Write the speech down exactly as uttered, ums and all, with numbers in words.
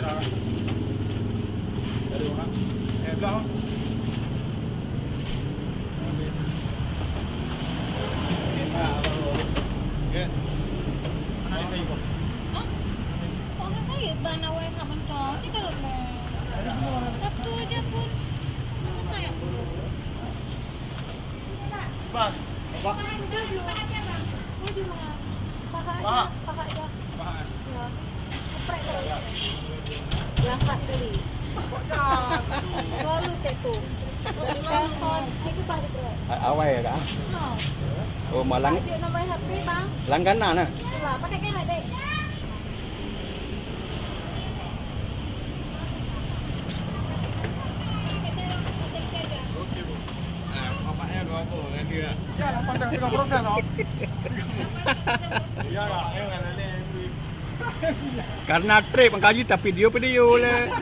Eh, belah. Okey. Mana saya? Hah? Kok nggak saya? Ban awai hak mentong. Cik Karol lah. Sabtu aja pun. Nama saya? Bang. Bang. Baju. Baju, Bang. Pakai aja. Pakai aja. Pakai. Ya. Geprek terus. Langkat kali. Selalu kayak tu. Telepon, saya ubah dia terus. A-, awai ya, Kak? No. Oh, malang. Dia nak main H P, Bang. Langganan lah. Itulah, pakai kerek, dek. Karena trip mangkaji tapi video-video le.